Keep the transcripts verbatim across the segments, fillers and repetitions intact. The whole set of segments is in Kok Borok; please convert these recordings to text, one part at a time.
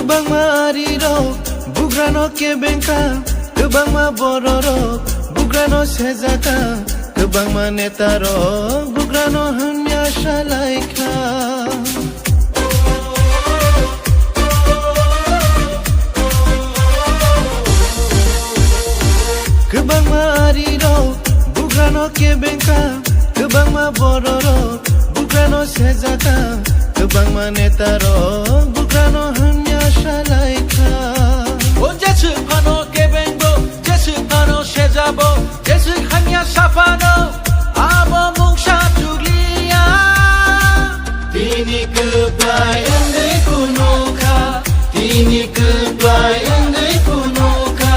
Kwbangma arirok bugrano kebengkha, kwbangma bororok bugrano sejaka, kwbangma netarok bugrano hamya salaikha. Kwbangma arirok bugrano kebengkha, kwbangma bororok bugrano sejaka, kwbangma netarok bugrano hamya salaikha. O jeswk phano kebengbo, jeswk phano sejabo, jeswk hamya saphano, abo mungsa chukliya. Tini kwplai wngwi phunukha, tini kwplai wngwi phunukha,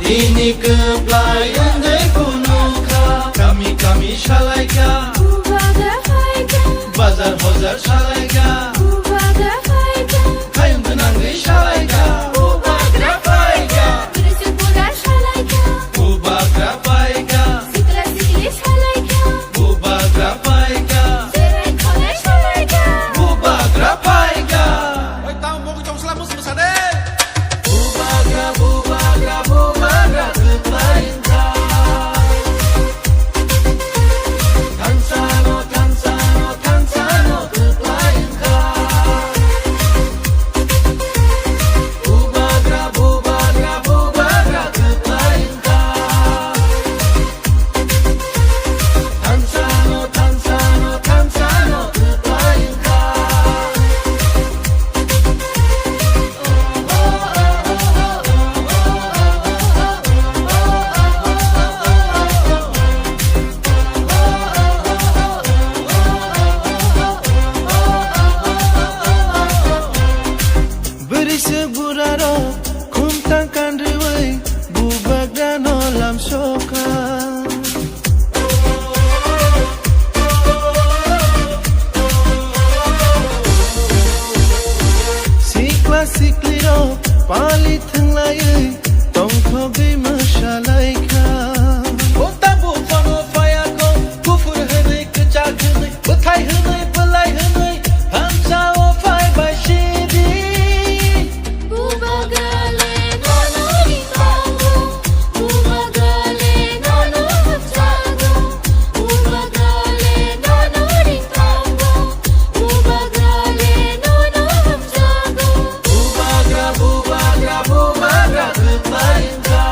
tini kwplai wngwi phunukha. Kami kami salaikha, Bubagra phaikha, bazar hojar salaikha, Bubagra phaikha, khayung gwnangwi salaikha, Bubagra phaikha, Birisi bura salaikha, Bubagra phaikha, Sikla sikli salaikha, Bubagra phaikha, Serai khonai salaikha, Bubagra phaikha. Oi, tamo mokol chong sala mus musa de. Bubagra, bubagra, bubagra kwplai wngkha. Thansano, thansano, thansano kwplai wngkha. Bubagra, bubagra, bubagra kwplai wngkha. Thansano, thansano, thansano kwplai wngkha. Bwrwiswk burarok khumtang kanrwi bubagrano lamsokha. Sikla siklirok pali thwnglaiwi tongthogwi mwsalaikha. O tabuk phano phaiya kho, kuphur hwnwi, kwchak hwnwi, bwthai hwnwi, bwlai hwnwi, thansa o phai bai sidi. Bubagra le nono ringtongo, bubagra le nono hamjago, bubagra le nono ringtongo, bubagra le nono hamjago. Bubagra, bubagra, bubagra kwplai wngkha.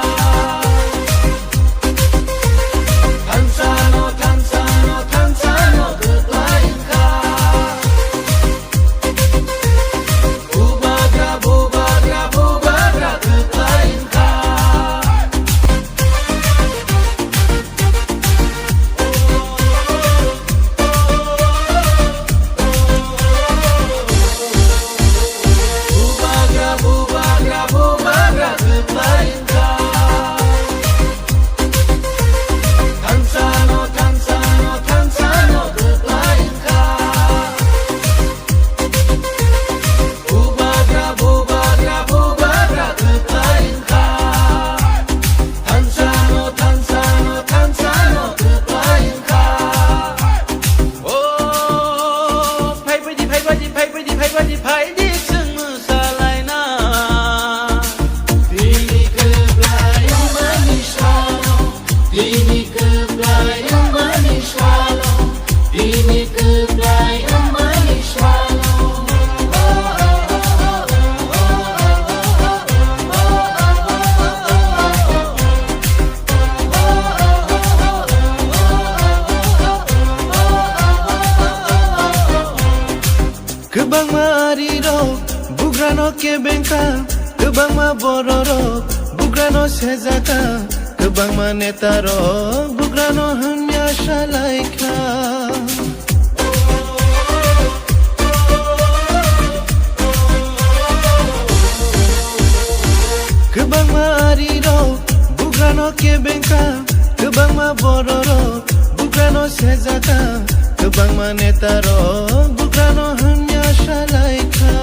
Thansano, thansano, thansano kwplai wngkha. Bubagra, bubagra, bubagra kwplai wngkha. Bubagra, bubagra, bubagra kwplai wngkha. Thansano, thansano, thansano kwplai wngkha. Bubagra, bubagra, bubagra kwplai wngkha. Thansano, thansano, thansano kwplai wngkha. O, phaibaidi, phaibaidi, phaibaidi, phaibaidi, phaidi chwng mwsalaina. Tini kwplai wngmani salo, tini kwplai wngmani salo, tini kwplai wngmani salo. Kwbangma arirok bugrano kebengkha, kwbangma bororok bugrano sejaka, kwbangma netarok bugrano hamya salaikha. Kwbangma arirok bugrano kebengkha, kwbangma bororok bugrano sejaka, kwbangma netarok bugrano hamya salaikha.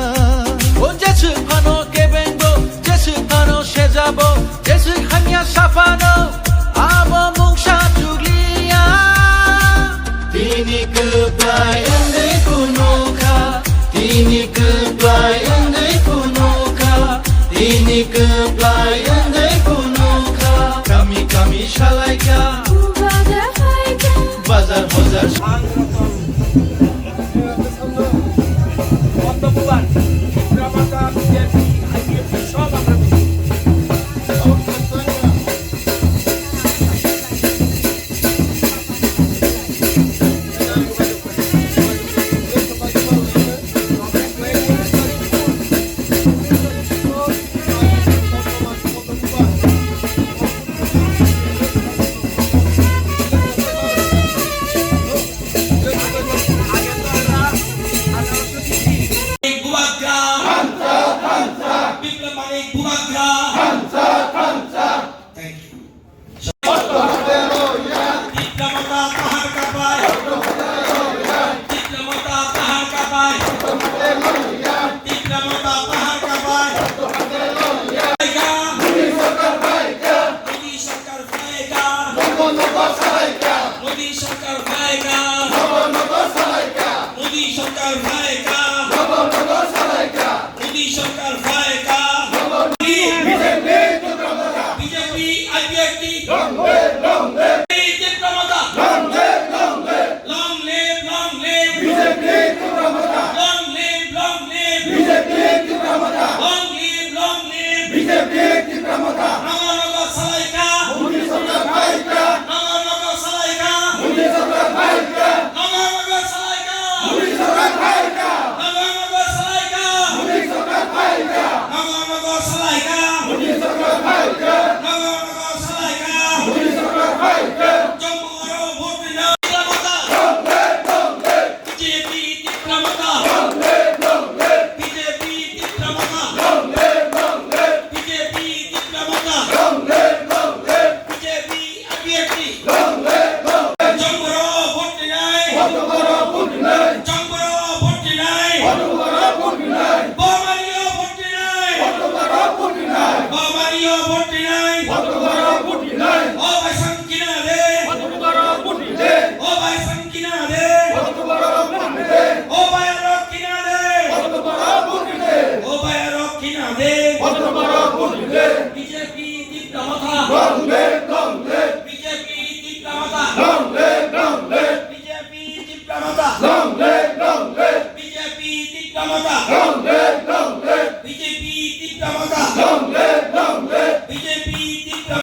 O jeswk phano kebengbo, jeswk phano sejabo, jeswk hamya saphano, abo mungsa chukliya. Tini kwplai wngwi phunukha, tini kwplai wngwi phunukha, Lai wngwi phunukha, kami kami salaikha, bazar hajar. Bubagra. Thank you. Tipra Motha tahar kabai. Tipra Motha tahar kabai. Tipra Motha tahar kabai. Modi sarkar phaika. Modi sarkar phaika. Modi sarkar phaika. Modi sarkar phaika. Modi sarkar phaika. B J P, I P F T. Long live, long live. Tipra Motha. Long live, long live. Long live, long live. B J P Tipra Motha. Long live, long live. B J P Tipra Motha. Long live, long live. B J P Tipra Motha. Nongo nongo salaikha. Modi sarkar phaika. Nongo nongo salaikha. Modi sarkar phaika. Nongo nongo salaikha. Modi sarkar phaika. Nongo nongo salaikha. Modi sarkar phaika. Nongo nongo salaikha. Modi sarkar phaika. Nongo nongo salaikha. Modi sarkar phaika. Chongmoro vote rina. Tipra Motha. Long live, long live. B J P Tipra Motha. Long live, long live. B J P Tipra Motha. Long live, long live. B J P Tipra Motha. Long live, long live. B J P I P F T. Long live, long live. Chongmoro vote rina. Vote rina. Chongmoro vote rina. Vote rina. Bomari o vote rina. Vote rina. Bomari o vote rina. Vote rina. O bai sangkina de. Vote rina. O bai sangkina de. Vote rina. O bai aro kina de. Vote rina. O bai aro kina de. Vote rina. B J P Tipra Motha. Long live, long live. B J P Tipra Motha. Long live, long live. B J P Tipra Motha. Long live, long live. B J P Tipra Motha. Long live, long live. B J P Tipra Motha. Long live, long live. B J P Tipra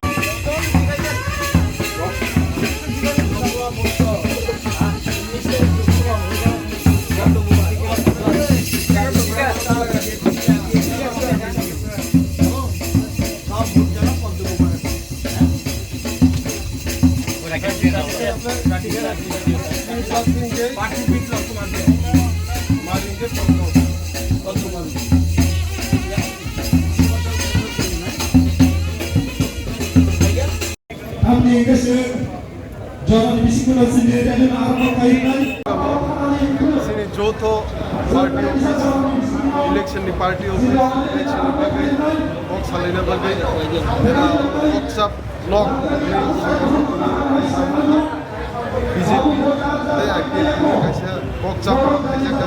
Tamni hwnkhe chwng jorani bisingo chini rally no arokhe khainai. Chini joto party office, election ni party office, election ni bagwi kok salaina bagwi, ah, kok chap nok. B J P tei I P F T ni kaisa kok chap khaijak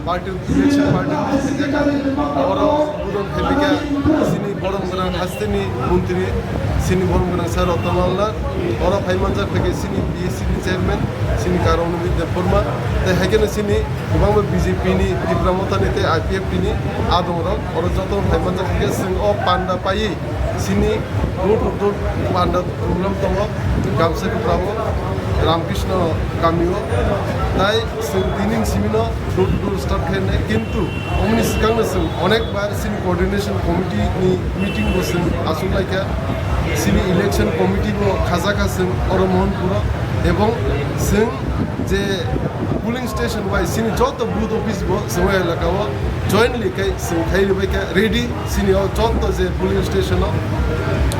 party, election party khaijak. Oro budon phaibikha chini borom gwnang hasteni montri, chini borom gwnang sir Ratan Lal Nath. Oro phai manjak phaikhe chini B S C ni chairman, chini Karon Debbarma. Tei haikhe no chini kwbangma B J P ni, Tipra Motha ni tei I P F T ni adong rok. Oro joto phai manjak phaikhe chwng o panda paiwi chini door to door panda program tongo, Gamsa Kuprao, Ramkrishna Kamio, tai chwng tini simi no door to door start khainai, kintu omoni swkang no chwng onek bar chini coordination committee ni meeting bo chwng achuk laikha, chini election committee bo khajakha chwng oro Mohanpur o, ebong chwng je polling station wise chini joto booth office bo chwng o elaka o jointly khai chwng khai ribaikha ready. Chini o joto je polling station o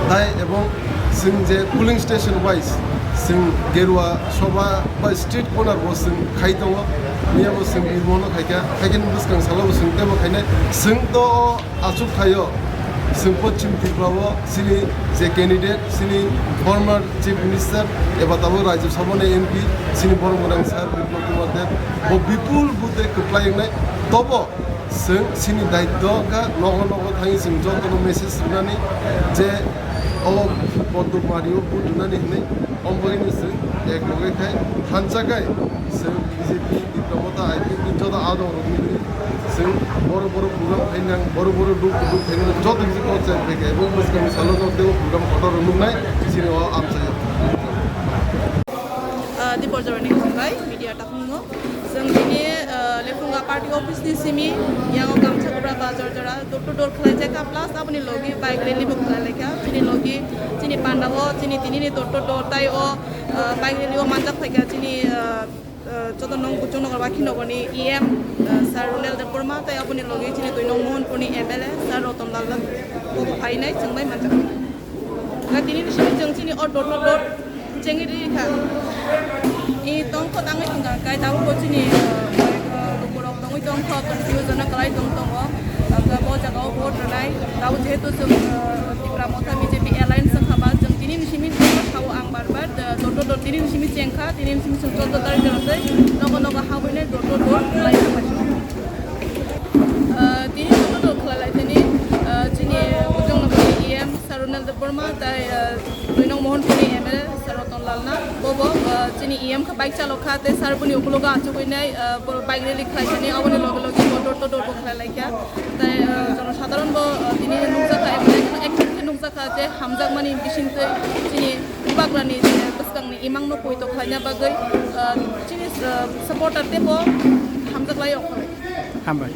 tai ebong chwng je polling station wise chwng Gerua Sobha bai street corner bo chwng khai tongo, miya bo chwng birmo no khaikha, haikhe ni bwskang salo bo chwng teibo khainai. Chwng to o achuk thaio chwng Poschim Tripura o chini je candidate, chini former Chief Minister eba tabuk Rajya Sabha ni M P, chini borom gwnang sir Biplab Kumar Deb, bo bipul vote kwplai wngnai. Tobo Chwng chini daityo kha nogo nogo thangwi chwng jotono message rwnani je o Boddo Pahari o vote rwnani hwnwi, omo bagwino chwng ek loge khai thansa khai chwng B J P, Tipra Motha, I P F ni joto adong rokni hwnwi chwng boro boro program khainang, boro boro duk duk khainang joto kisi concept phaikha, ebong bwskangni salo joto teibo program kotor rok nuknai chini o amchaio. Ah, Dipor Jorani khumbai media takhungno. Chwng tini, ah, Lephunga party office ni simi yango gamsa kubra ba jor jora door to door khlai jakha, plus aboni logi bike rally bo khlai laikha. Chini logi, chini panda o, chini tini ni door to door tai o, ah, bike rally o manjak phaikha chini, ah, ah, joto nong Bujong Nagar Wakhi Nagar ni E M, ah, Sir Ronel Debbarma, tai aboni logi chini twi nong Mohanpur ni M L A Sir Roton Lal Nath bo phainai chwng bai manjak. Nai tini ni simi chwng chini o door to door chengwi rikha. I tongkho tangwi thangkha, kai tabukbo chini, uh, uh, lukurok tongwi tongkho, confusion o kwlai tong tongo. Tabukbo o jaga o vote rwnai. Tabuk jehetu chwng, uh, Tipra Motha B J P alliance wngkha ba, chwng tini ni simi sao ang bar bar, uh, door to door tini ni simi chengkha, tini ni simi chwng chordo tarik jora tei nogo nogo habwi nai door to door khlai thangbai. Uh, tini door to door khlai lai tini, uh, chini Bujong Nagar ni E M Sir Ronel Debbarma tai, ah, twi nong Mohanpur ni M L A Sir Roton Lal Nath, bobo, ah, chini E M kha bike chalok kha, tei sir boni ukulogo achugwi nai, ah, bo bike rally khlai thani, aboni loge loge bo door to door bo khlai laikha. Tai, ah, jonosadharon bo, ah, tini nukjakha, ek, ek, ek nukjakha je hamjakmani bisingtwi chini bubagrani je bwskangni imangno poito khlaina bagwi, ah, chini, ah, supporter teibo hamjak lai-o. Hambai.